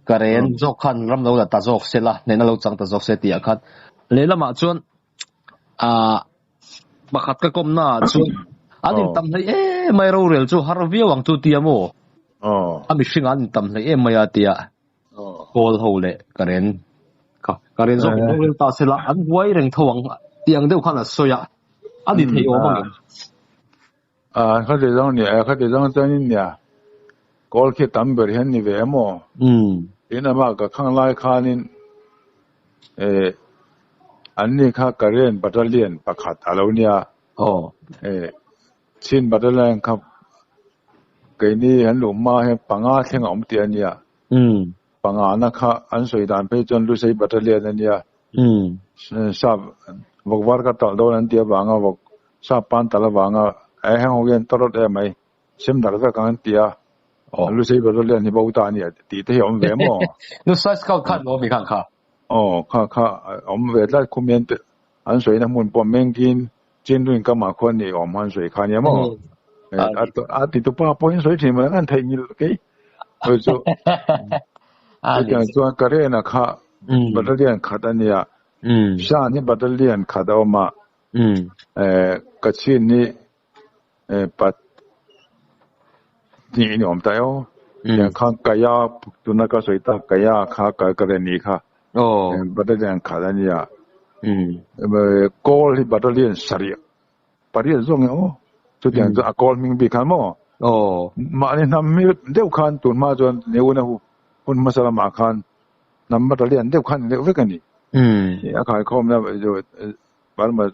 Karen zawk khan ram lo la ta zawk se la, hnehna lo chang ta zawk se tih ah khan lehlamah chuan ah pakhat ka kawmna ah chuan an intam hleih em mai rorel chu har viau ang chu tia maw? A mihring ah an intam hleih em mai a tia kawl ho leh Karen kha Karen zawk in rorel ta se la an huai reng tho ang tih ang deuh khan a sawi a, a ni thei awm ang em? A khati zawng nia, a khati zawng chuan in nia kawl khi tam ber hian ni ve em aw? Tin amah ka khang lai khanin eh an ni kha Karen Battalion pakhat a lo nia. Eh Chin Battalion kha keini an luh hma hian panga thleng a awm tih a nia. Panga na kha an sawi dan phei chuan Lusei Battalion a nia. Sap vawkvar ka talh dawn an ti avanga vawk sap pan talh avanga eh heng ho hian tawrawt em mai sem darh vek ang an ti a. Lusei Battalion hi bo ta a nia tih te hi a awm ve maw? Lusai Scout khan maw mi khan kha? Aw kha kha awm ve tlat khumian te an sawina hmun pawh Mengkin Chinrin kamah khuan ni awm han sawi kha nia maw? A ti tupa pawhin sawi thin maw kan theihnghilh kei hei chu chutiang chuan Karen-a kha battalion khat a nia Shan hi battalion khat a awm a Kachin hi pat hnih ni awm ta eo tiang khan Kaya tuna ka sawi tak Kaya kha Karen ni kha Battalion khat a nia. Kawl hi battalion sarih pariat zawk nge aw. Chutiang chuan a kawl hming bik khan maw? Mahni hnam hi deuh khan tun hma chuan Neuna hun hmasa lamah khan hnam battalion deuh khan deuh vek a ni. A khaikhawmna Burma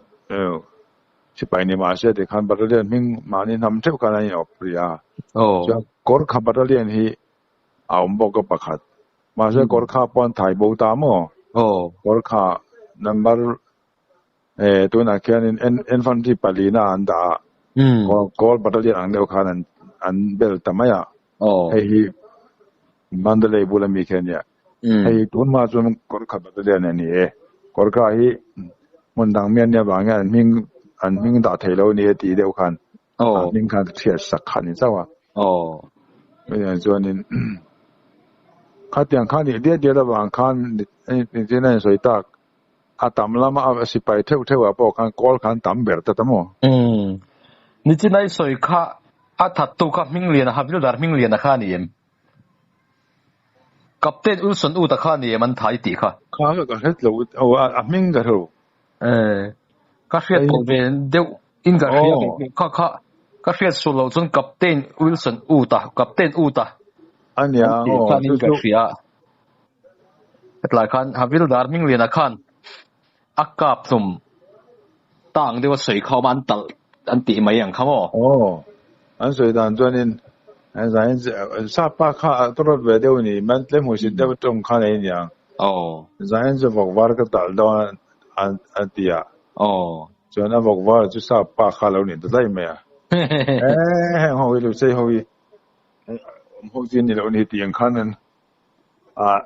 sipai ni mah se tikhan battalion hming mahni hnam theuh khan an inawp rih a. Chuan Gorkha battalion hi a awm bawk a pakhat. Mahse Gorkha pawh an thai bo ta maw? Aw. Gorkha number eh tunah khianin infantry palina an dah a. Kawl battalion ang deuh khan an an bel ta mai a. Aw. Hei hi Mandalay bula mi khi a nia. Hei hi tun hma chuan Gorkha battalion a ni e. Gorkha hi hmun dang mi an nih avang hian an hming an hming dah thei lo a ni e tih deuh khan Aw. A hming khan chhiat sak kha ni chauh a. Aw. Chutiang chuanin khatiang kha nih diat diat avang khan nitin a insawi tak a tam lama a sipai theuh theuh ah pawh khan kawl khan tam ber ta ta maw? Umm. Nitin a i sawi kha a thattu kha Hmingliana Havildar Hmingliana kha a ni em? Captain Wilson Uta kha a ni em an tha i tih kha? Kha ka hret lo aw a hming ka hre lo. Eh, ka hriat pawh ve deuh in ka hria ve deuh kha kha ka hriat sual loh chuan Captain Wilson Uta, Captain Uta Ania an tih khan in ka hria. Hetlai khan Havildar Hmingliana khan a kap hlum tang deuh a sawi kha awm a, an talh an tih mai ang kha maw? Aw, an sawi dan chuanin Sapa kha a tawrawt ve deuh a ni, man tlem huisit deuh tawng khan ei aniang. Aw. Zain chu vawk var ka talh dawn a ti a. Aw. Chuan a vawk var chu sap pa kha lo ni ta daih mai a. Eh heng ho hi Lusei ho hi awm ho chi ni loh ni tih ang khan an ah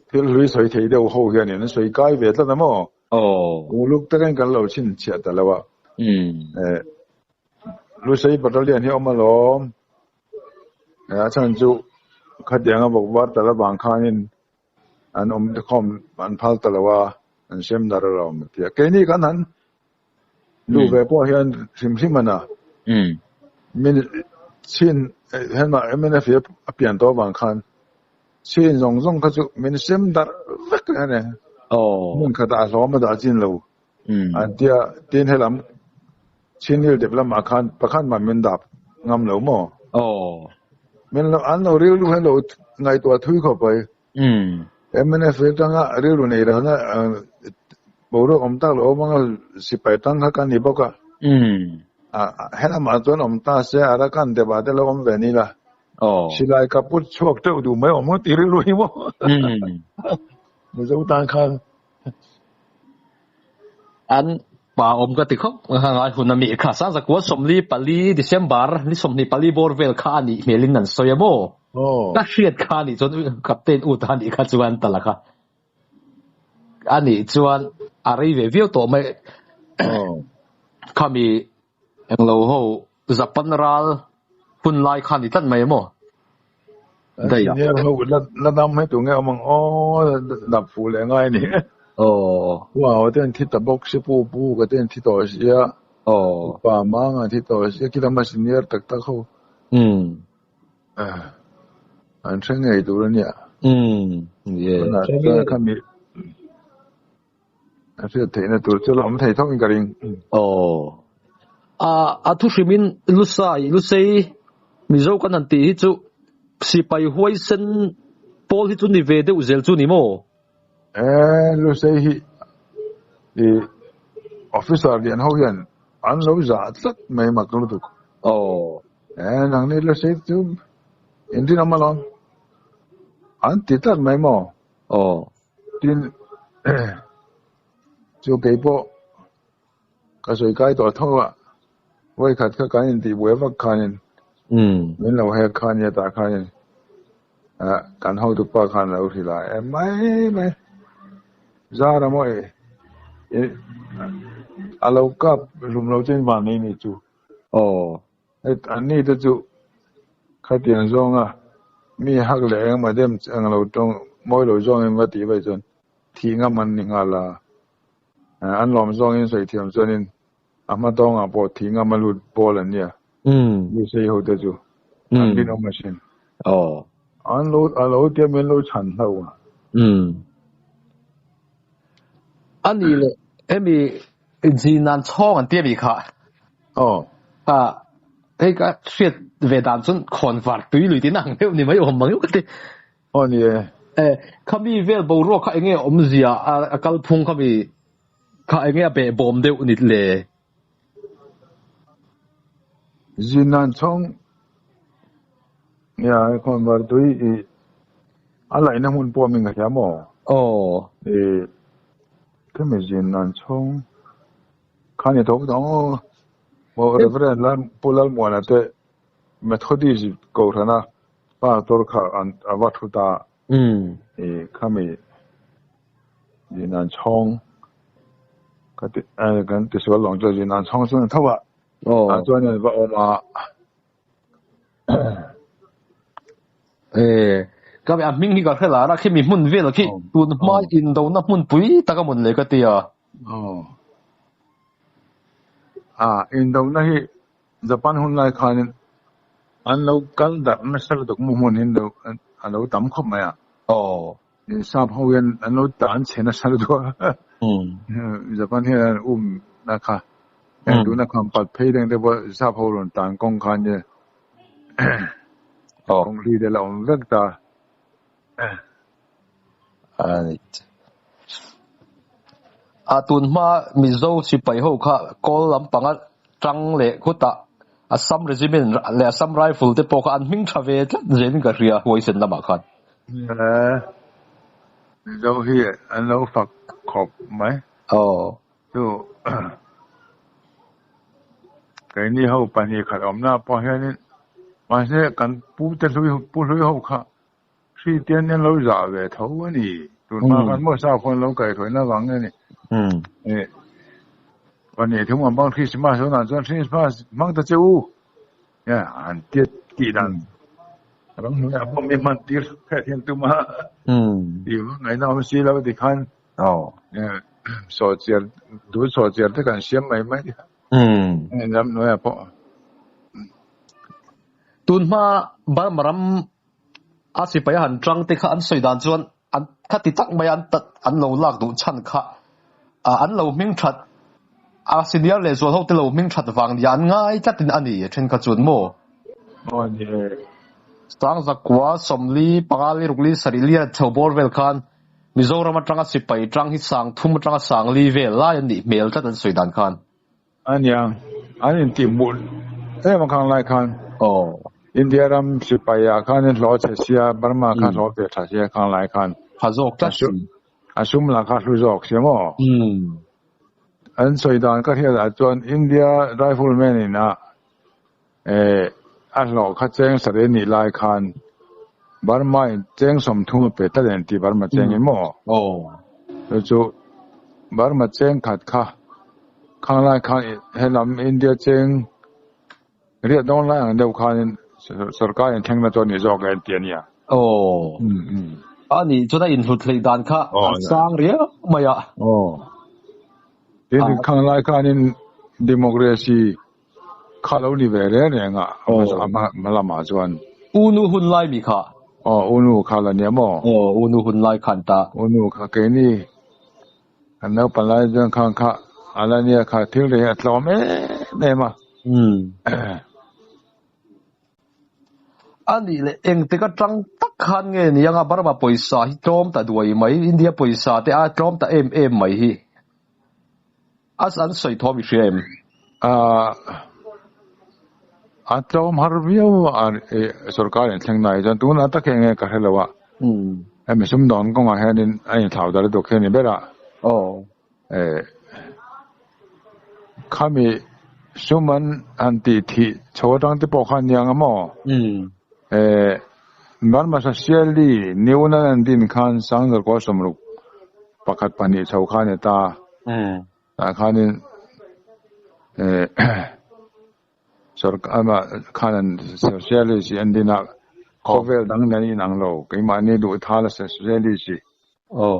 thil hlui sawi thei deuh ho hian in an sawi kai ve tlat a maw? Aw. Uluk takin kan lo chhinchhiah ta lo a. Eh Lusei battalion hi awm alawm. A chhan chu khatianga vawk var tal avang khanin an awm khawm an phal ta lo a, an sem dar alawm a ti a. Keini kan han luh ve pawh hian hrim hrim a na. Min chhin hema MNF hi a pian tawh avang khan chhin zawng zawng kha chu min sem darh vek a ni. Hmun khatah a hlawm a dah chin lo an ti a, tin helam Chinhil dep lamah khan pakhat mah min dap ngam lo maw? Aw. Min lo an lo rilru hian lo ngaihtuah thui khawp mai. MNF atanga rilru nei rana boruak awm tak lo awm anga sipai tang kha kan ni bawk a. Helamah chuan awm ta se Arakan depah te lo awm ve ni la. Aw. Silai ka put chhuak teuh duh mai awm ti rilru hi maw? Mizo tan khan. An. Pa awm ka ti khawp ngai hun a mi kha 1944 December ni 24 bawr vel kha a nih hmelin an sawi a maw? Ka hriat kha a nih chuan Captain Ut a nih kha chuan ta la kha a nih chuan a rei ve viau tawh mai. Khami englo ho Japan ral hun lai kha a ni tlat mai a maw? Daih a. Senior ho la la dam hi tunge awm ang aw dap fuh leh ngai a ni. Aw. Wow te an thi ta bawk si pu pu ka te an thi tawh sia. Aw. Pa mang an thi tawh sia khilama senior tak tak ho. Umm. An hre ngei tur a nia. Umm. Ni e. Tunah chuan khami a hriat theihna tur chu la awm thei tho in ka ring. Aw. A a thu hrimin Lusai, Lusei, Mizo kan han tih hi chu sipai huaisen pawl hi chu ni ve deuh zel chu ni maw? E, Lusei hi i officer lian ho hian an lo zah tlat mai mak lutuk. Aw. E, nangni Lusei chu inrinawm alawm. An ti tlat mai maw? Aw. Tin, chu kei pawh ka sawi kai tawh tho a, vawikhat kha kan intihbuai vak khanin min lo hek kha nia tah khanin kan hotupa khan a lo hrilh a, e mai mai zara maw e a lo kap hlum lo chuan van nei ni chu. Aw. Anni te chu khatiang zawnga mi hak leh engemaw dem ang lo tawng mawi lo zawngin va tih vaih chuan thih ngam an ni nghal a, an lawm zawngin sawi thiam chuanin a hma tawngah pawh thih ngam a lut pawl an nia, Lusei ho te chu an rinawm asin. An lo a lo tia min lo chhan hlauh a. A nih leh hemi Zinan chhawng an ti a mi kha. Aw. Kha hei ka hriat ve dan chuan khawn var tui lui tin ang deuh ni mai awm ang ka ti. Aw ni e. E khami vel boruak kha enge awmzia a kalphung khami kha enge a behbawm deuh ni le. Zinan chhawng nia khawn var tui i a laihna hmun pawh min ka hria maw? Aw. E Khami zin an chhawng kha ni tawk dang aw. Maw Reverend Lal Pu Lalmuana te Methodist Kohhrana pastor kha an a va thu ta. I khami zin an chhawng ka ti kan tisual lawng chu zin an chhawng chu ni tho a. Ah chuan an va awm a. E, ka a hming hi ka hre lar a, khimi hmun vel khi tun hma indona hmun pui tak a mun le ka ti a. Aw. A, indona hi Japan hun lai khanin an lo kal darh nasa lutuk mu hmun hi a lo tam khawp mai a. Aw. Sap ho hian an lo tan chhe nasa lutuk a. Japan hian an um na kha. Heng tuna kham pat phei deng te pawh sap ho rawn tan kawng khan nge kawng hlui te la awm vek ta. A tun hma Mizo sipai ho kha kawl lampanga tang leh khutah Assam Regiment leh Assam Rifle te pawh kha an hming tha ve tlat zelin ka hria huaisen lamah khan. Mizo hi an lo fak khawp mai. Aw. Chu keini ho pahnih khat awmna pawh hianin mahse kan pu te hlui pu hlui ho kha hri te an lo zah ve tho a ni. Tunhma khan maw sa khawn lo kaihhruaina vang nge ni. Pahnih thum ang bang Christmas hunah chuan Christmas hmang ta che u. An tia tih dan ram hnuaiah pawh mi hman tir hret hian tum a. Tih vak ngaihna awm si lo tikhan Sawhchiar, dul sawhchiar te kan siam mai mai a. Ram hnuaiah pawh. Tun hma Burma ram a sipai a han tang te kha an sawi dan chuan an khati tak mai an an lo lak duh chhan kha an lo hming that a senior leh zual ho te lo hming that vang nia an ngai tlatin a ni thenkhat chuan maw? Aw ni e. Sangzakua sawmli panga li rukli sarih li a chho bawr vel khan Mizoram atanga sipai tang hi sang thum atanga sang li vel lai an nih hmel tlat an sawi dan khan. A nia, an intihhmuh em a khang lai khan. Aw. India ram sipai ah khan in hlawh chhe sia, Burma kha hlawh ve tha sia khang lai khan. Tha zawk tlat si. A sum lah kha hlu zawk sia maw? Umm. An sawi dan ka hriat ah chuan India Rifleman in a eh a hlawh kha cheng sarih a nih lai khan Burma in cheng 30 a pe tlat an ti Burma cheng in maw? Chu chu Burma cheng khat kha khang lai khan helam India cheng riat dawn lai ang deuh khanin sorkar in thleng na chu a ni zawk e an ti a nia. Aw. A nih chuan a inhlut hleih dan kha a sang riau mai a. Aw. Tin khang lai khanin democracy kha lo ni ve reng reng a hma lamah chuan. Unu hun lai mi kha. Aw unu kha la nia maw? Aw unu hun lai khan ta. Unu kha keini kan naupan lai chuan khang kha a la nia kha thil rei a tlawm em em a. A nih leh engtik atang tak khan nge ni anga Burma pawisa hi tlawm ta duai mai, India pawisa te a tlawm ta em em mai hi. As an sawi thawm i hria em? A tlawm har viau a sorkar in thleng nai chuan tunah tak hian nge ka hre lo a. Hemi sumdawn kawngah hianin a inthlau ta lutuk hi a ni ber a. Khami sum an han tih thih chho atang te pawh khan nia ang a maw? Burma Socially New nan an din khan Sangzar kaw 61 2 chho kha a ni ta. Tah khanin sorkar khan an Socialist hi an din a, khawvel dang nen a inang lo, keimahni duh thala Socialist hi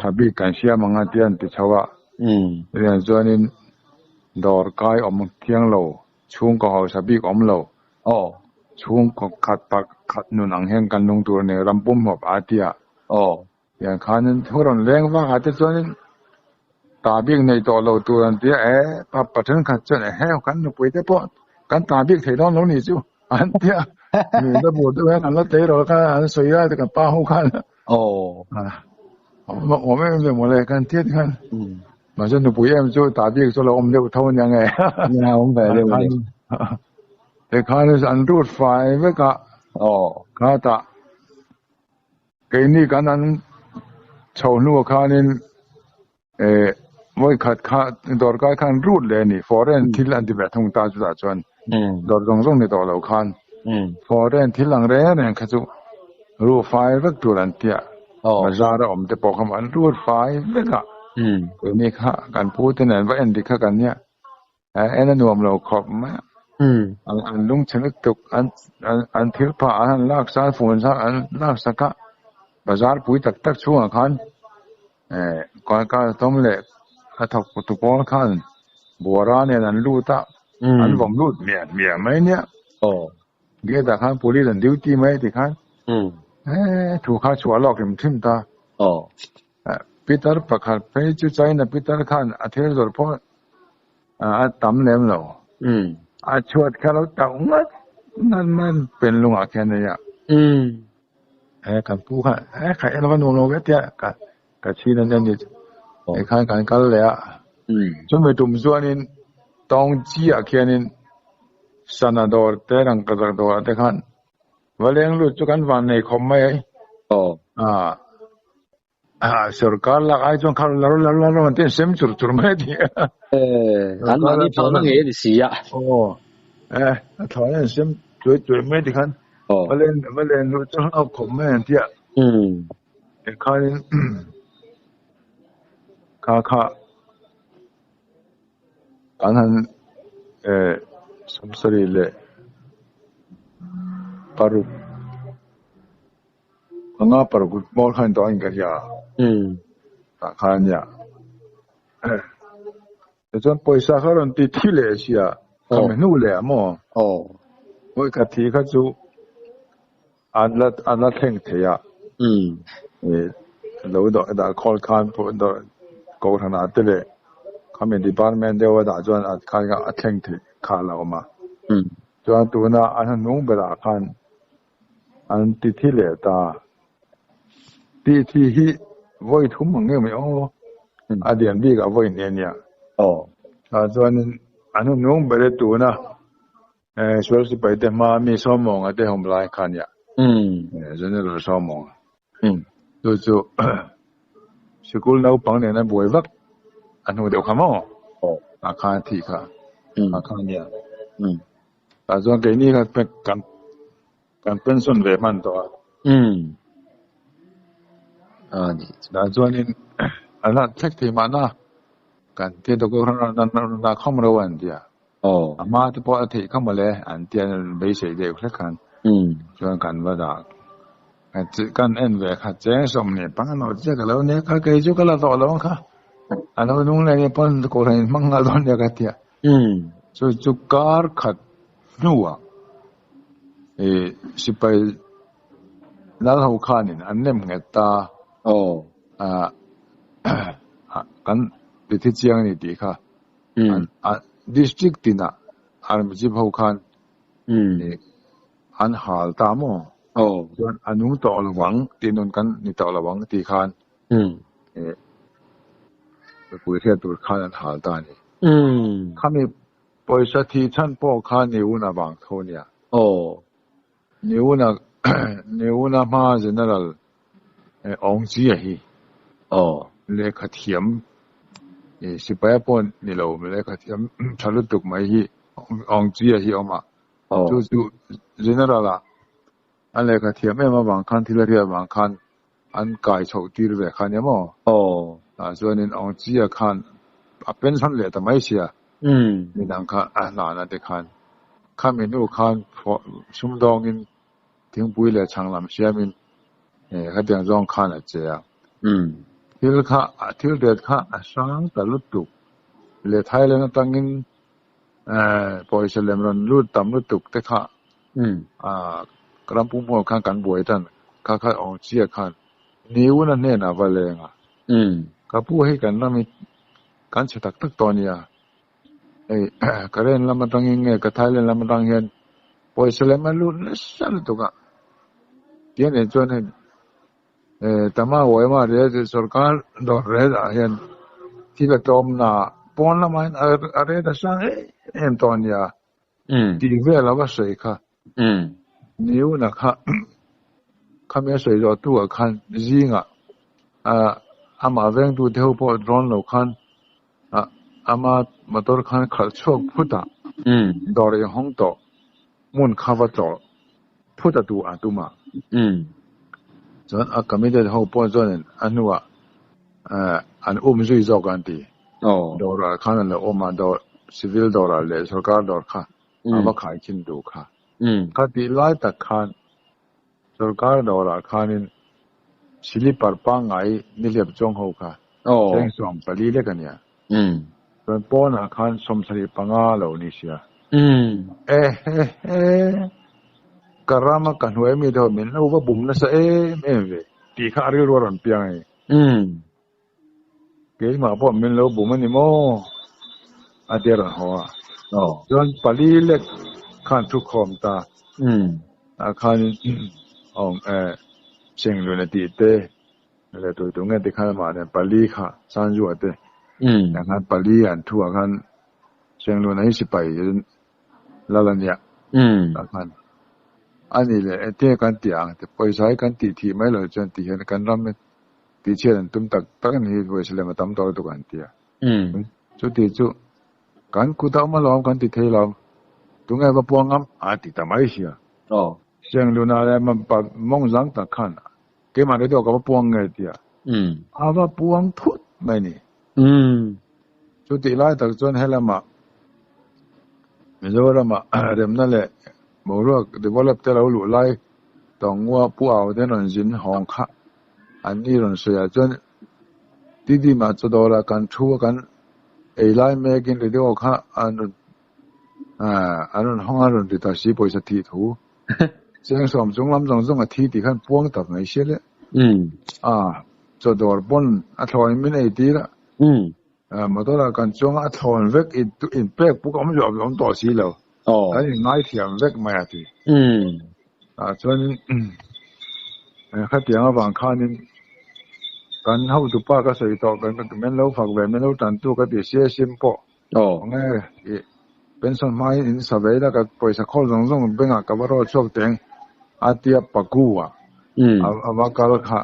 tha bik kan siam ang a tia an ti chho a. Chutiang chuanin dawr kai awm thiang lo, chhungkaw hausa bik awm lo, chhungkaw khat pakhat nun ang hian kan nung tur a ni, ram pum hawp a tia. Tiang khanin thu rawn leng vak ah te chuanin ta bik nei tawh lo tur an ti a, e pa pathenkhat chuan eheu kan nupui te pawh kan ta bik thei dawn lo ni chu an ti a, mi la bur deuh hian an la tei rawh kha an sawi a kan pa ho khan awm em em mawle kan ti a tikhan mahse nupui em chu ta bik chu lo awm deuh tho ania nge awm ve deuh a ni tikhan an rut fai vek a kha tah. Keini kan an chho hnuah khanin eh vawi khat kha dawrkai khan rut leh a ni foreign thil an ti ve thung ta chutah chuan dawr zawng zawng ni tawh lo khan foreign thil ang reng reng kha chu ru fai vek tur an tia bazar a awm te pawh kha an rut fai vek a keini kha kan pu te nen va en dik kha kan nia. En a nuam lo khawp mai a. An lungchhe lutuk an an thil phah an han lak sa phone sa an lak sak a bazar pui tak tak chhungah khan eh kar thawm leh a thawk tu pawl khan buara nen an lut a an vawm lut miah miah mai nia. Gate ah khan police an duty mai a ti khan eh thu kha chhuah lawk hrim hrim ta. Peter pakhat phei chu China Peter khan a thil zawrh pawh a tam lem lo. A chhuat kha lo tauh ngat ngat mai pen lungah khian a nia. He kan pu khan he kha en va nuam lo ve tia ka ka chhin an ni he khan kan kal leh a. Chumi tum chuanin tawng chi ah khianin sana dawr te rangkachak dawr ah te khan Va leng lut chu kan van nei khawp mai ai. Ah, sorkar lak ai chuan kha la la la la ten sem chur chur mai ti. Eh, an mahni phalna ngei a ni si a. Aw, eh, a thlawh an sem chuai chuai mai ti khan. Va leng va leng lut chu hlau khawp mai an tia. Khanin kha kha Kan han eh 76 5 6 bawr khan tawh a in ka hria tah khan a nia tichuan pawisa kha rawn ti thi leh sia khami hnu leh ah maw vawi khat thi kha chu an la an la thleng thei a eh lo dawh dah khawl khan pawh dawh kohhran ah te leh khami department deuh a dah chuan a khan kha a thleng theih kha a la awm a chuan tuna an han nung berah khan an ti thi leh ta ti thi hi vawi thum ang nge mai aw a lian bik ah vawi hnih a nia tah chuanin an hun nung ber e tuna. Eh, sual sipai te hma mi sawmawng a te hawm lai kha nia. Eh, general sawmawng. Chu chu sikul naupang nena buai vak a hnu deuh kha maw? A khan thi kha a khan nia ta chuan keini kha kan kan pension ve hman tawh a ani ta chuanin an la thlek thei mahna kan tia doctor khan na kham ro an tia ama te pawh a theih kha mawle an tia beisei deuh hlek khan chuan kan va dah kan en ve kha cheng sawmhnih panga lo chiah ka lo nia kha kei chu ka la tawh lo ang kha a lo nung leh nia pawn kohhran in hmang nghal dawn nia ka tia chu chu kar khat hnuah ih sipai lal ho khanin an nem nghet ta kan ti thi chiang a ni tih kha district tinah army chief ho khan an hal ta maw? Chuan a nung tawh lo ang tih nun kan ni tawh lo ang tih khan mipui hriat tur khan an hal ta a ni. Khami pawisa thih chhan pawh kha Niuna vang tho a nia. Niuna Niuna hma General Awngchia hi lehkha thiam sipaia pawh ni lo lehkha thiam tha lutuk mai hi Awngchia hi a awm a. Chu chu General ah a lehkha thiam em avang khan thil a hriat avang khan an kai chhoh tir ve kha nia maw? Tah chuanin Awngchia khan a pension leh ta mai sia midang kha a hlana te khan khami hnu khan sumdawngin thingpui leh chhang lam siamin khatiang zawng khan a che a. Thil kha thil ret kha a hrang ta lutuk leh Thailand atangin Pawisa lem rawn lut tam lutuk te kha ram pum pawh khan kan buai tan kha kha awm chiah khan Niuna hnenah va leng a, ka pu hei kan ram hi kan chhe tak tak tawh a nia, hei Karen lam atangin nge ka Thailand lam atang hian pawisa lem a lut nasa lutuk a, tiang nen chuan hei Tama uaima rel sorkar dawr rel ah hian thil a tlawm na pawn lamah hian a rel a sang em em tawh a nia tih vel a va sawi kha Niuna kha khami a sawi zawh tu ah khan zingah amah vengtu te ho pawh rawn lo khan ama motor khan khalh chhuak phut a dawr inhawng tawh hmun kha va tlawh phut a tu a tum a. Chuan a committed ho pawh chuanin a hnuah an um zui zawk an ti. Dawrah khan an lo awm a, dawr civil dawrah leh sorkar dawr kha a va khaikhin duh kha. Kha tih lai tak khan sorkar dawrah khanin silipar pangngai nihliap chuang ho kha cheng 14 lek a nia. Chuan pawnah khan 75 lo ni sia. Ehehe! Ka rama ka hnuai mi te ho min lo va bum nasa em em ve tih kha a rilru a rawn piang a ni. Keimah pawh min lo bum a ni maw? A ti a rawn haw a. Chuan pali lek khan thu khawm ta. Tah khanin awm e Chenglun a tih te Le tui tu nge tikhan amah nen pali kha Sanjua te nen khan pali an thu ah khan Chengluna hi sipai lal a nia tah khan a ni leh engtin nge kan tih ang ti pawisa hi kan tih thih mai lo chuan ti hian kan ram hi tihchhiat an tum tak tak a ni hi pawisa lem a tam tawh lutuk an ti a chuti chu kan kut a awm alawm kan ti thei lo tunge va puang ngam a ti ta mai sia Chengluna leh mawng zang tak khan Keimah rei deuh ka va puang nge tia a va puang thut mai ni. Chutih lai tak chuan helamah Mizoramah remna leh boruak develop te lo luh lai tawngua Pu Au te rawn zin hawng kha an ni rawn sawi ah chuan Tidimah chawdawrah kan thu a kan ei lai mekin radio kha an rawn an rawn hawng a rawn ri ta si pawisa thih thu Cheng sawm chung lam zawng zawng a thi tih khan puang tak mai sia le. A chawdawr pawn a thlawn min ei tir a. Motor ah kan chuang a a thlawn vek in pek puk a awm zawh awm tawh si lo. Kan in ngaithiam vek mai a ti. Tah chuanin khatiang avang khanin kan hotupa ka sawi tawh kan min lo fak ve min lo tantu ka ti sia sim pawh. Enge i pension hmain in sa ve ila ka pawisa khawl zawng zawng bank ah ka va rawl chhuak teng a tia paku ah a va kal kha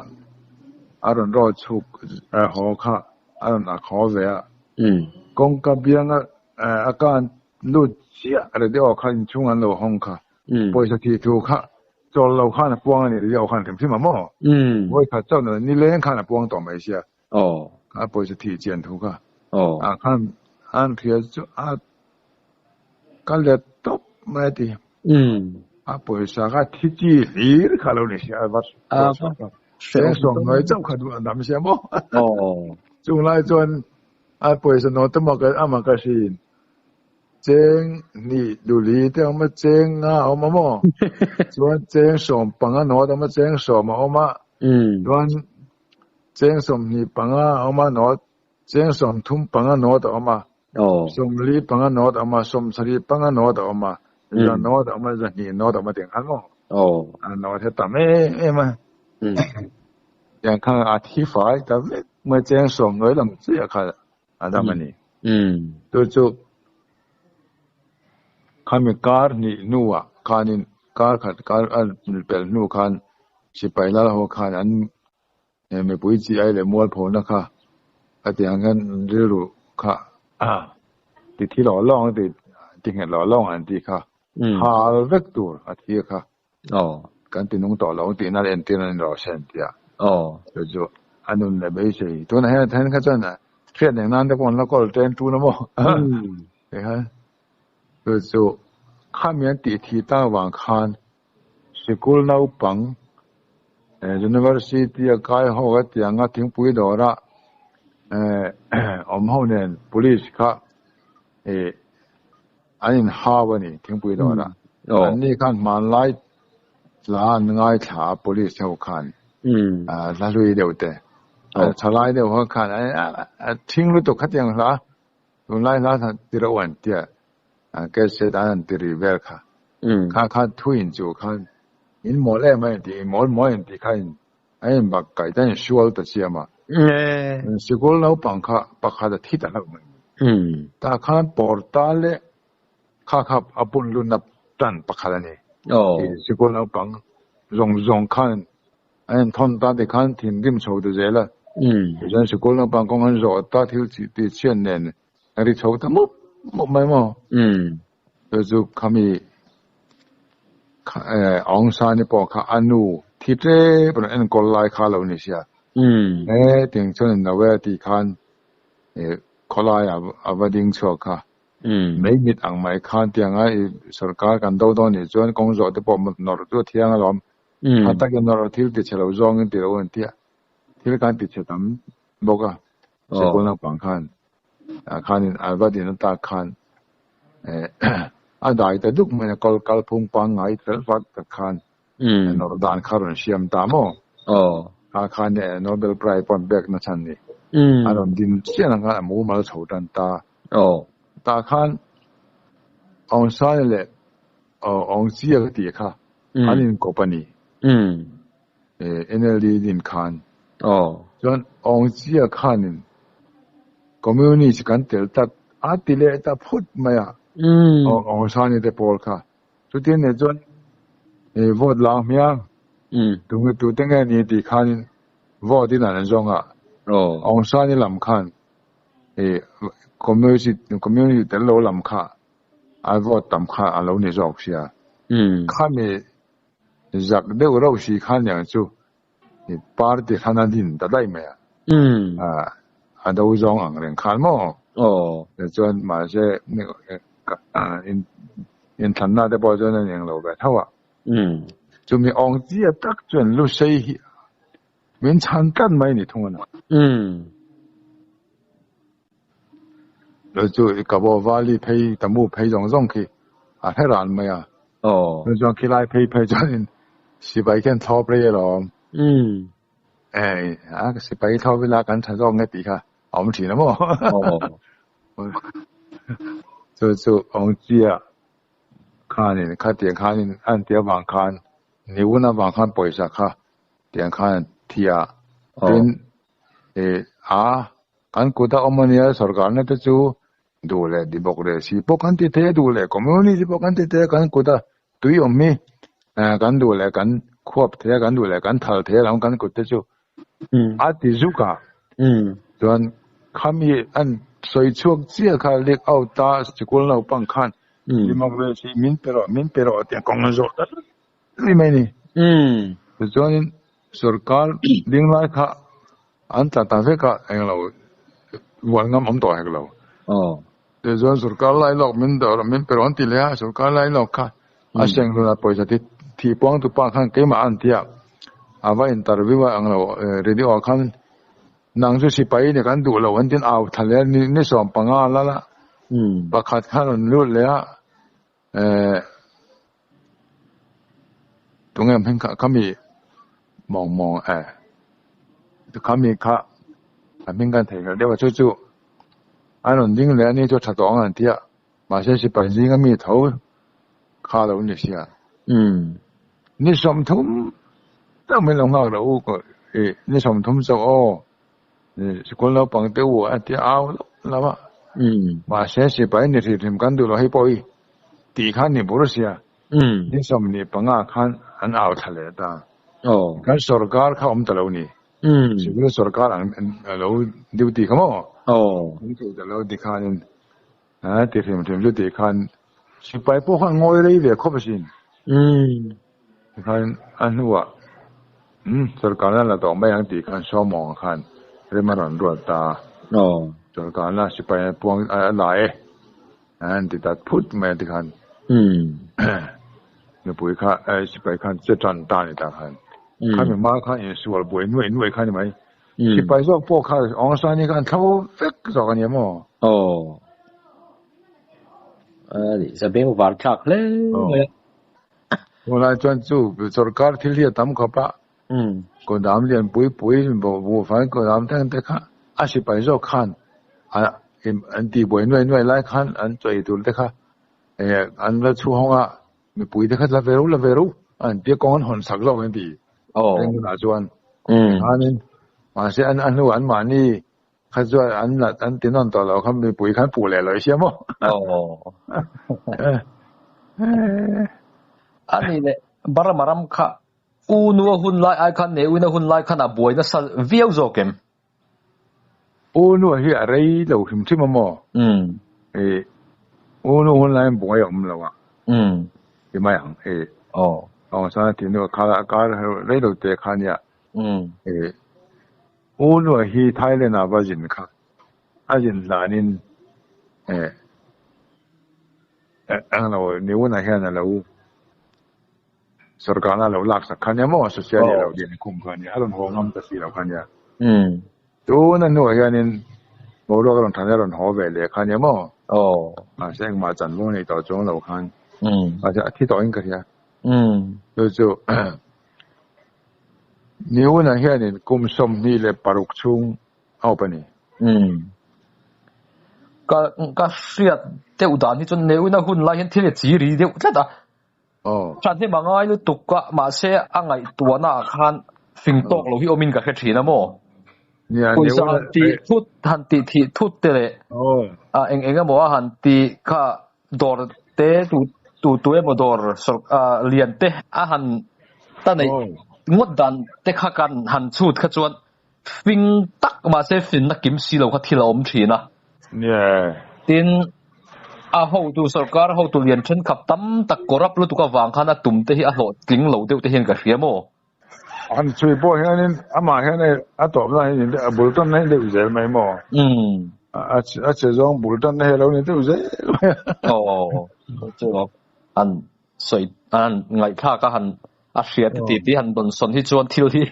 a rawn rawl chhuk haw kha a rawn ak haw ve a kawngka bianga. Akan lut chiah radio kha inchhung an lo hawng kha. Pawisa thi thu kha chawl lo khan a puang a ni radio khan hrim hrim a maw? Vawi khat chauh na nileng khan a puang tawh mai sia. Kha pawisa thi chian thu kha. Ah khan an hria chu a ka let tawp mai a ti. A pawisa kha thi chi hlir kha lo ni sia a va cheng sawm hnuai chauh kha duh an dam sia maw? Chung lai chuan a pawisa note emaw amah ka hrin. Cheng hnih duli te a awm a, cheng nga a awm a maw? Chuan cheng sawm panga note a awm a, cheng sawm a awm a. Chuan cheng sawmhnih panga a awm a note, cheng sawmthum panga note a awm a, sawmli panga note a awm a, sawmsarih panga note a awm a, za note a awm a, zahnih note a awm a tiang khan maw? A note hi a tam em em a. Tiang khan a thi fai ta vek mai cheng sawm hnuai lam chiah kha a dam a ni. Chu chu khami kar hnih hnuah khanin kar khat kar a pelh hnu khan sipai lal ho khan an mipui chi ai leh mualphona kha a tih ang hian rilru kha ti thi lawh lawng ti ti nghet lawh lawng an tih kha hal vek tur a thi kha kan ti nung tawh lo tih na entir an rawh se an ti a. Chu chu a nun leh beisei. Tunah hian then kha chuan hriat eng nan te pawh an la kawl ṭen ṭun a maw? Tikhan chu chu khami an tih thih tak vang khan sikul naupang university a kai ho a tianga thingpui dawra awm ho nen police kha an inhau a ni thingpui dawrah. An ni khan hmanlai hla an ngaithla a police ho khan hla hlui deuh te thalai deuh ho khan a thing lutuk khatiang hla tunlai hla ti reuh an tia cassette an han ti ri vel kha kha kha thu in chu khan in mawl em a in ti in mawl mawl in ti kha in a in bak kaih ta in sual ta chiam a sikul naupang kha pakhat a thi ta hlauh mai tah khan portal leh kha kha a bun lunna tan pakhat a ni sikul naupang zawng zawng khan an in thawn ta ti khan thinrim chho ta zel a tichuan sikul naupang kawng an zawh ta thil tih chhiat nen a ri chho ta mup mup mai maw chu chu khami Aung San i pawh kha a nu thi tlep rawn enkawl lai kha lo ni sia he tiang chuan in lo e tih khan khawlai a va ding chhuak kha mei mit ang mai khan tiang a i sorkar kan do dawn nih chuan kawng zawh te pawh nawrh chu a thiang alawm tha takin nawrh thil ti chhe lo zawngin ti lo an tia thil khan ti chhe tam bawk a sikul naupang khan khanin a va din atak khan a dai ta duk mai a kawl kalphung pangngai fel fak tak khan nawrh dan kha rawn siam ta maw? Kha khan Nobel Prize pawh an pek na chhan ni. A rawn din chiah ang khan a mumal chho tan ta. Tah khan Aung San leh Aung Chia ka tih kha an inkawp a ni. NLD din khan. Chuan Aung Chia khanin Communist kan tel tak a ti leh ta phut mai a, Aung San-i te pawl kha. Chutin nen chuan vote la ang hmiang, tunge tute nge ni tih khanin vote in an zawng a, Aung San-i lam khan Communist tel lo lam kha a vote tam kha a lo ni zawk sia. Khami Zak deuh rauh si khan niang chu party hlan a din ta daih mai a, a do zawng ang reng khan maw? Tichuan mahse inthlanna te pawh chuan a eng lo ve tho a, chumi awng chiah tak chuan Lusei hi min chhan tlat mai ni thung a ni. Lo chu i Kabo Valley phei Tamu phei zawng zawng khi a hre ran mai a. Chu chuan khilai phei phei chuanin sipai khian thlawp rei alawm. Ei a sipai thlawp ila kan tha zawk nge tih kha a awm thin a maw. Chu chu awng chiah khanin khatiang khanin a an tih avang khan niun avang khan pawisa kha tiang khan an thi a. Tin a Kan kut a awm a nia, sorkarna te chu duh leh di bawk leh si pawh kan ti thei a, duh leh community pawh kan ti thei a, kan kut a tui awm hi kan duh leh kan khuap thei a, kan duh leh kan thal thei a lam kan kut te chu a ti zuk a, chuan khami an Soi chuak chia kha leak out ta sikul naupang khan democracy min pe rawh min pe rawh tih a kawng a zawh ta tlat mai mai a ni. Tichuanin sorkar ding lai kha an tla ta vek a englo vuan ngam awm tawh hek lo. Tichuan sorkar lai lawk min dawh rawh min pe rawh an ti leh a sorkar lai lawk kha a sengluna pawisa thi thih puang tu pa khan keimah a an ti a a va interview a englo radio ah khan Nang chu sipai ni kan duh lo an tin au thla leh a, ni 15 lal a, pakhat kha rawn lut leh a, eh tunge hming kha khami mawng mawng eh khami kha a hming kan theih loh deuh a chu chu a rawn ding leh a ni chu tha tawh ang an ti a, mahse sipai zinga mi tho kha lo ni sia. Ni 30 chauh min lo nghak loh u ih ni 30 chauh aw sikul naupang te u a ti au lawk lawk a mahse sipai ni hrim hrim kan duh loh hei pawh hi tih khan ni bur sia ni 25 khan an au thla leh ta kan sorkar kha awm ta lo ni sikul sorkar ang lo duty kha maw an thei ta lo ti khanin A ti hrim hrim chu tih khan sipai pawh khan ngawi rei ve khawp asin. Tikhan a hnuah umm sorkarna la tawh mai ang tih khan Sawmawng khan rem a rawn ruat ta a. Sorkarna sipai a puang a la e an ti ta phut mai a tikhan mipui kha sipai khan che tan ta a ni ta khan. Khami hma khan insual buai nuaih nuaih kha a ni mai. Sipai zawk pawh kha Aung San hi khan thlo vek zawk a ni maw? Aw. A ni, sa beng var thlak hle mai a. Tunlai chuan chu sorkar thil hi a tam khawp a, kawdam lian pui pui buhfai kawdam thleng te kha a sipai zawk khan an tihbuai nuai nuai lai khan an chaw ei tur te kha an la chhuahawng a, Mipui te kha la ve ru la ve ru an tia kawng an hawn sak zawk an ti. Engmah chuan khanin mahse an a hnu an mahni kha chuan an la an ti nawn tawh lo kha mipui khan puh leh lo i sia maw. A ni leh Burma ram kha U nua hun lai ai khan Ne Win-a hun lai khan a buai nasa viau zawk em? U nu hi a rei lo hrim hrim a maw? Ih, U nu hun laiin buai a awm lo a, ti mai ang. Ih, Aung San a tih hnuah kha a kar rei lo te kha nia. Ih, U nu hi Thailand ah va zin kha, a zin hlanin ih, englo ni hunah hian a lo. Sorkarna lo lak sak kha nia maw social leh lo din khum kha nia a rawn haw ngam ta si lo kha nia. Tuna hnuah hianin boruak a rawn than a rawn haw ve leh kha nia maw. Mahse engmah chanvo nei tawh chuang lo khan mahse a thi tawhin ka hria. Chu chu Niuna hianin kum 26 chhung a awp a ni. Ka ka hriat deuh dan hi chuan Niuna hun lai hian thil hi a chi ri deuh tlat a. Than hi mangai lutuk a, mahse a ngaihtuahna ah khan fing tawk lo hi awmin ka hre thin a maw? Pawisa han tih thut, han tih thih thut te leh eng eng emaw a han tih kha dawr te tu tu tu emaw dawr lian te a han ta neih ngawt dan te kha kan han chhut kha chuan fing tak mahse finna kim si lo kha thil a awm thin a. Tin, a hotu sorkar hotu lian thenkhat tam tak corrupt lutuk avang khan a tum te hi a hlawhtling lo deuh te hian ka hria maw? Han chhui pawh hianin amah hian hei a tawpna hi a bul tanna hi deuh zel mai maw? A che zawng bul tanna hi a lo ni deuh zel mai a. Aw, chu an sawi an ngaihthlak a han a hriat ti ti han dawn sawn hi chuan thil hi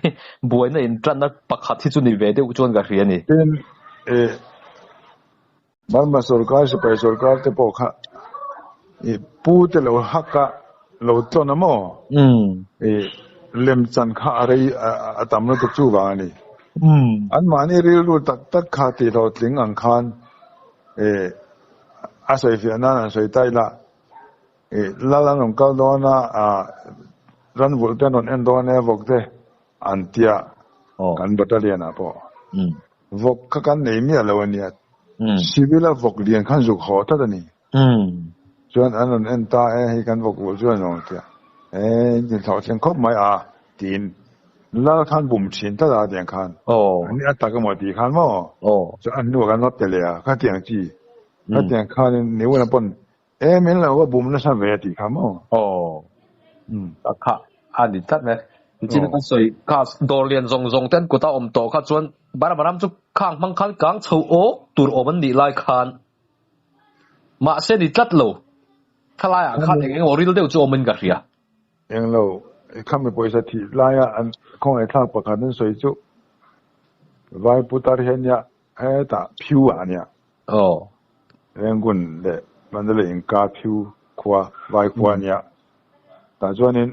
buaina intanna pakhat hi chu ni ve deuh chuan ka hria a ni. Tin, eh, Burma sorkar sipai sorkar te pawh kha eh pu te lo hak a lo tlawn a maw? Eh, lemchan kha a rei a tam lutuk chu vang a ni. Anmahni rilru tak tak kha tihhlawhtling ang khan eh a sawifiah nan an sawi ta ila. Lal an rawn kal dawn a, ran vulh te an rawn en dawn e vawk te an tia kan battalion ah pawh vawk kha kan nei miah lo a nia, civil a vawk lian khan zuk haw tlat a ni. Chuan an rawn en ta e hei kan vawk vulh chu an rawn tia e in thlawh thleng khawp mai a tiin. Lal khan bum thin tlat a tiang khan. An a tak emaw tih khan maw? Chuan an hnuah kan va pe leh a, khatiang chi. Khatiang khanin ni una pawn e min lo va bum nasa ve tih kha maw? A kha a ni tlat mai. Nichin kan sawi kha dawr lian zawng zawng te an kut a awm tawh kha chuan Burma ram chu khang hmang khan kang chho awk tur awm an nih lai khan mahse ni tlat lo. Thlalaiah khan eng eng emaw ril deuh chu awmin ka hria. Englo, khami pawisa thih laia an khawngaihthlak pakhat an sawi chu Vai putar hian nia hetah phiu ah nia. Aw. Rangoon leh Mandalay inkar phiu khua, Vai khua nia. Tah chuanin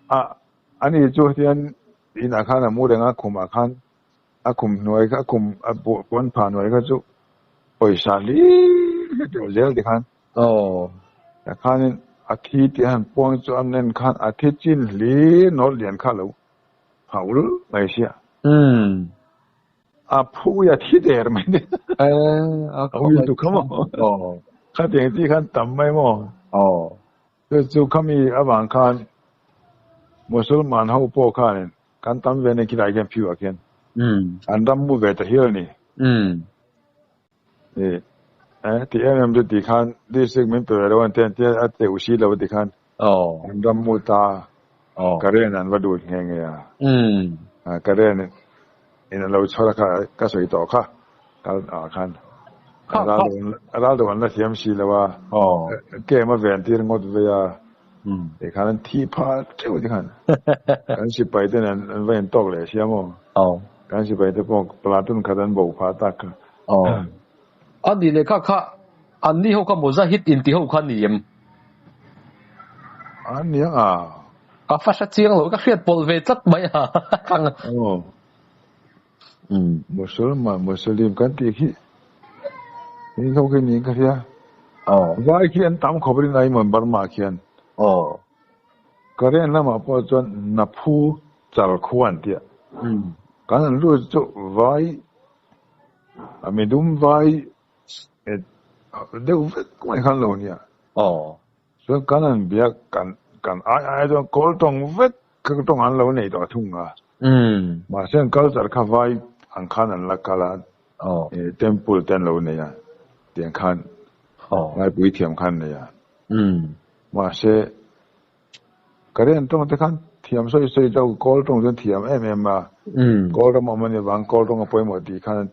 a ani chu hian inah khan a mu reng a, khumah khan a khum hnuai kha a khum a puan phah hnuai kha chu pawisa hlir hi teuh zel tikhan. Aw. Tah khanin a thi tih a han puang chu an en khan a thi chin hlir nawlh lian kha lo hauh rulh mai sia. Umm. A phui a thi der mai ni. A ui tu kha maw. Aw. Khatiang chi khan tam mai maw. Aw. Chu chu khami avang khan Musalman ho pawh khanin kan tam ve na khilai khian phiu ah khian an ram mu ve ta hial a ni. Ti em em chu ti khan district min pe ve lo an ti an tia a teuh si lo ti khan an ram mu ta Karen an va lut nghe nghe a Karen in a lo chhawr a kha ka sawi tawh kha kal ah khan ral do an la thiam si lo a kem a ven tir ngawt vei a ti khan an thi pha teuh ti khan kan sipai ten an va intawk leh sia maw kan sipai te pawh platoon khat an bo phah tak kha. Aw. A nih leh kha kha an ni ho kha Mujahid inti ho kha ni em? A nia a. Ka fa hre chiang lo, ka hriat pawlh ve tlat mai a. Khang. Aw. Musalman, Muslim kan tih khi in ho khi niin ka hria. Aw. Vai khi an tam khawp rin ai maw Burma khian. Aw. Karen lamah pawh chuan Naphu chal khua an tia. Kan han lut chu vai A midum vai deuh vek mai khan lo nia. Aw. Chuan kan han biak kan kan ai ai chuan kawl tawng vek kha tawng an lo nei tawh thung a. Mahse an culture kha vai ang khan an la kal a. Aw. Temple te an lo nei a tiang khan. Aw. Ngaipui thiam khan nei a. Mahse Karen tawng te khan thiam sawi sawi to kawl tawng chuan thiam em em a, kawl ram awm a nih avang kawl tawng a pawimawh tih khan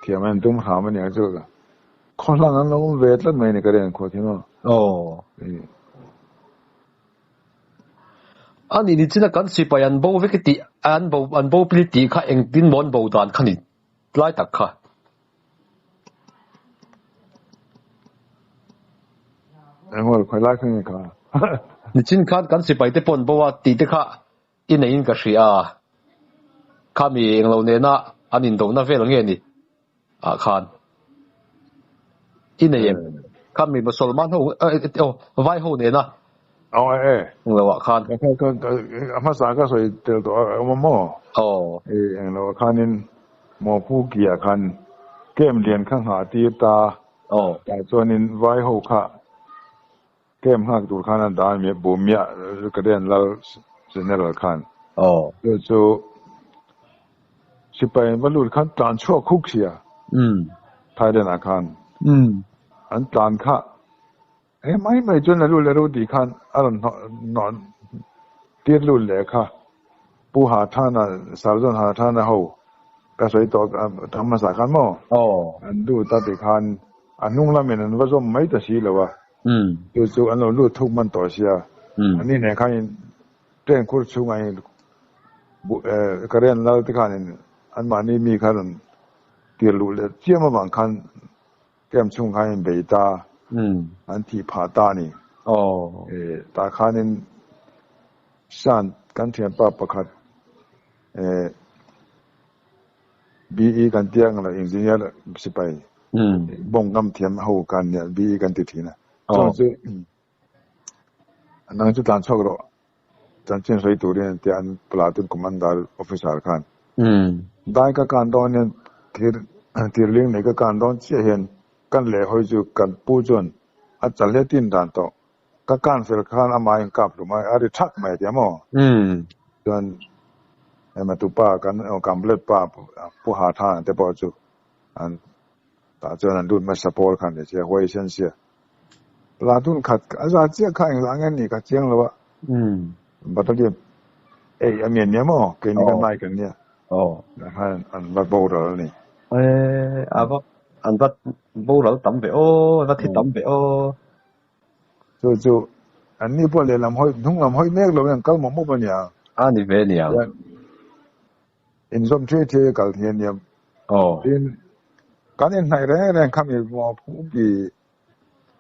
thiam an tum hram a niang chu khaw hlang an lo awm ve tlat mai a ni Karen khua khi maw. Aw. A nih ni chin a kan sipai an bo vek i tih an bo an bo pil tih kha engtin maw an bo dan kha ni tlai tak kha. Engmah khawi lai kha nge kha? Nichin khan kan sipai te pawh an bo a tih te kha i neiin ka hria a, khami englo nena an indohna vel nge ni ah khan i nei em? Khami Musalman ho aw vai ho nena Aw e englo ah khan. A hmasa ka sawi tel tawh a awm a maw? Aw. Englo ah khanin Mawpu kia khan kem lian kha nghah tir ta. Aw. Tah chuanin vai ho kha kem nghak tur khan a dan miah bu miah Karen Lal General khan. Aw. Chu chu sipai va lut khan tlan chhuak khuk sia. Thailand ah khan. An tlan kha He mai mai chuan la lut leh ro tih khan a rawn hnawh tir lut leh kha Pu Hathana, Sarjan Hathana ho ka sawi tawh tam hmasa khan maw? Aw. An lut a ti khan a hnung lamin an va zawm mai ta si lo a. Chu chu an lo lut thuk hman tawh sia. Ani nen khan in train khur chhungah in Karen lal te khanin anmahni mi kha rawn tir luh leh chiam avang khan Camp chhung khan in bei ta, an thih phah ta a ni. Tah khanin Shan kan thianpa pakhat BE kan tia ang lo engineer sipai bawng ngam thiam ho kan nia BE kan ti thin a. Chuan chu nang chu tlan chhuak rawh chanchin sawi turin an tia an platoon commander officer khan dai ka kan dawn hian thir thirling nei ka kan dawn chiah hian kan leh hawi chu kan pu chuan a chal hle tin dan tawh ka kan fel khan amah a inkap hlum a a ri thak mai a tia maw? Chuan ema tupa kan complete pa pu ha tha te pawh chu an tah chuan an lut hmasa pawl khan ni sia huai sen sia. Platoon khat a za chiah kha engzah nge ni ka chiang lo a. Battalion ei a mi an nia maw? Keini kan nai kan nia. Tah khan an va boral a ni. A va an va boral tam ve aw, an va thi tam ve aw. Chu chu an ni pawh lehlam hawi hnung lam hawi mek lo in an kal mawp mawp a nia. A ni ve aniang. Inzawm ṭhiai ṭhiai a kal hi a nia. Tin, kan inhnaih reng reng kha mi Muangphungpi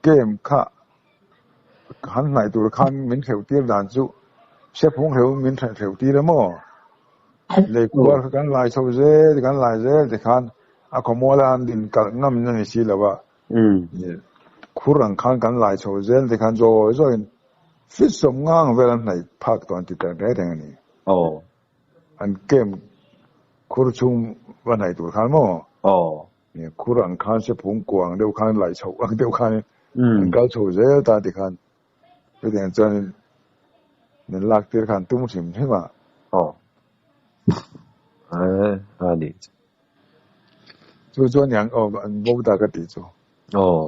game kha han hnaih tur khan min hreuh tir dan chu Sephung hreuh min hreuh tir a maw? Lei kuar kha kan lai chho zel kan lai zel tikhan a khawmuala an din kalh ngam in a ni si lo a. Khur ang khan kan lai chho zel tikhan zawi zawiin fit sawm ngang vel an hnaih phak tawh an ti ta reng reng a ni. An camp khur chhung va hnaih tur khan maw? Khur ang khan sephung kuang deuh khan laih chhoh ang deuh khan an kal chho zel ta ti khan chutiang chuan min lak tir khan tum hrim hrim a. Aw. A ni. Chu chuan yang aw an bo ta ka tih chu. Aw.